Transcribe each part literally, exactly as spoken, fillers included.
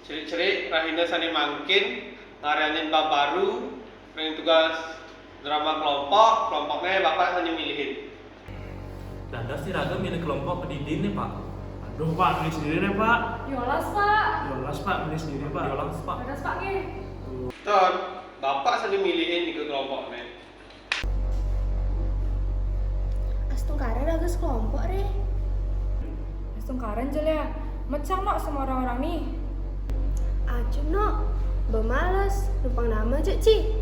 Cerik-cerik rahina sané mangkin ngarianin bab baru, ring tugas drama kelompok, kelompokné Bapak sané milihin. Dados iraga milih kelompok kedidin nih, Pak? Aduh, Pak, milih sendiri deh, Pak. Yolas, Pak. Yolas, Pak, milih sendiri, Pak. Yolas, Pak. Yolas, Pak, nggih. Ton, Bapak sané milihin nika kelompokné. Astungkara raga sekelompok, Ré. Astungkara, Jel, ya. Mecang nok sama orang-orang nih. Acuh, nok. Bemales, numpang nama aja, Ci.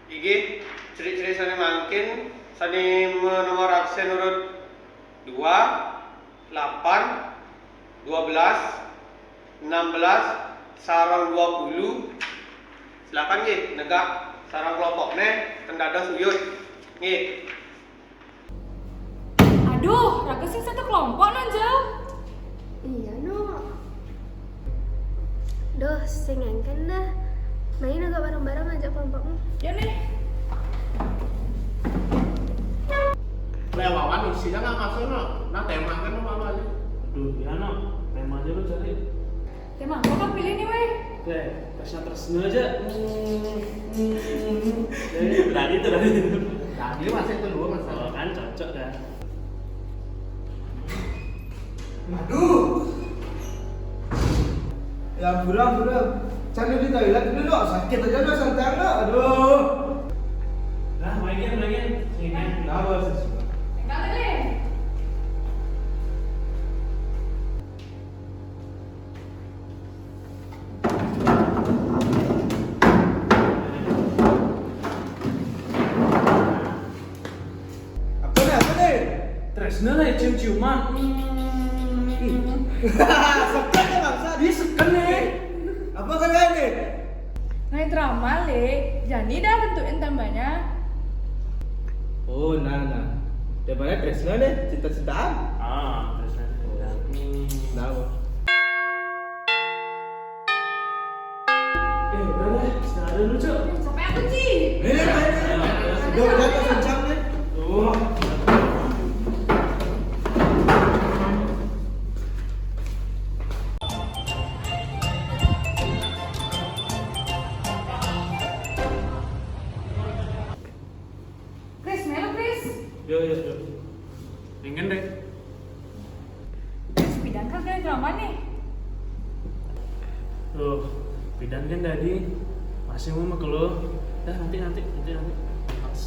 Inggih, cerik-cerik sané mangkin, sané nomor absen urut dua, delapan, dua belas, enam belas, sareng dua puluh. Silakan nggih, negak sareng kelompokné, ten dados uyut. Nggih. Aduh, raga sing satu kelompok, no, Jel. Iya, no. Duh, sing engken dah. Main agak bareng-bareng aja kelompokmu. Ya nih. Lek wawan isinya nggak masuk, no. Nah, tema kan, no, malu aja. Aduh, iya, no. Tema aja lu cari. Tema apa kan pilih nih, weh? Oke, Tresna Tresna aja. Hmm, hmm, hmm. Eh, berani tuh, berani. Tadi masih itu dua, Mas. Oh, kan cocok dah. Aduh. Ya ampun, ampun. Cari di toilet dulu, no. Sakit aja udah santai, no. Aduh. Nah, mainin, mainin. Sini. Kenapa sih? Enggak ada deh. Apa nih, apa nih? Tresna lah, cium-ciuman. Hmm. Seken ya, bangsa. Ih, seken nih. Apa kan kayak nih? Nah, drama, Le. Jani dah tentuin temanya. Oh, nah, nah. Temanya Tresna nih, cinta-cintaan. Ah, Tresna cinta-cintaan. Hmm. Nah, apa? Eh, udah deh, istirahat dulu, Cuk. Capek aku, Ci. Eh, eh, eh, eh. Udah, udah, tuh, kencang deh. Tuh. Kris, melu, Kris. Yo, yo, yo. Ringan deh. Kris, pidan kan kena drama nih. Tuh, pidan kan tadi masih mau makelo. Dah, nanti, nanti, nanti, nanti. Pas.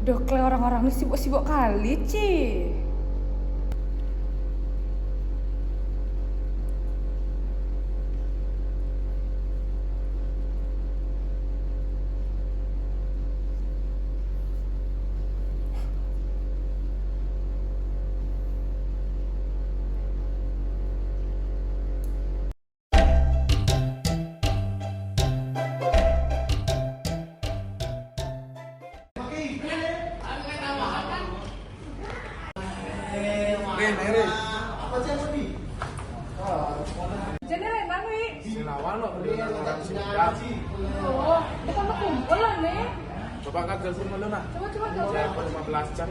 Duh, kle orang-orang ini sibuk-sibuk kali, Ci. Jadilah nang, Wi. Sinawan lo, beli yang orang sini. Oh, kita mau kumpul lah, nih. Coba kan telepon dulu, nah. Coba, coba, coba. Saya lima belas jam.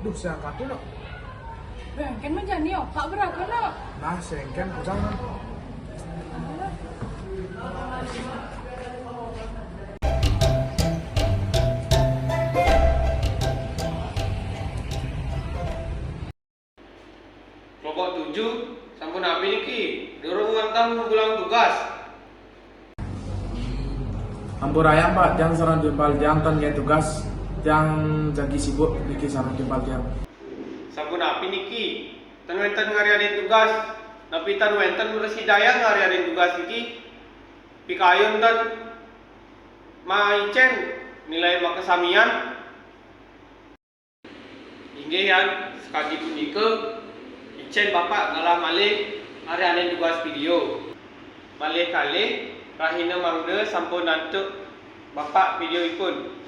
Duh, saya angkat dulu. Bang, kan menjani, oh, Pak, berapa, no? Nah, sengken, bujang, nah. Kelompok tujuh, sampun napi niki? Durung wantah mulang tugas. Ampurayang, Pak, tiang sareng timpal tiang ten nggih tugas, tiang jagi sibuk niki sareng timpal tiang. Sampun napi niki? Ten wenten ngarianin tugas, napi ten wenten mresidayang ngarianin tugas niki? Pikayun ten maicen nilai makasamian. Inggih, yan, sakadi punika, icen Bapak galah malih ngarianin tugas vidéo. Malih kalih, Rahina mangda sampun antuk Bapak video ipun.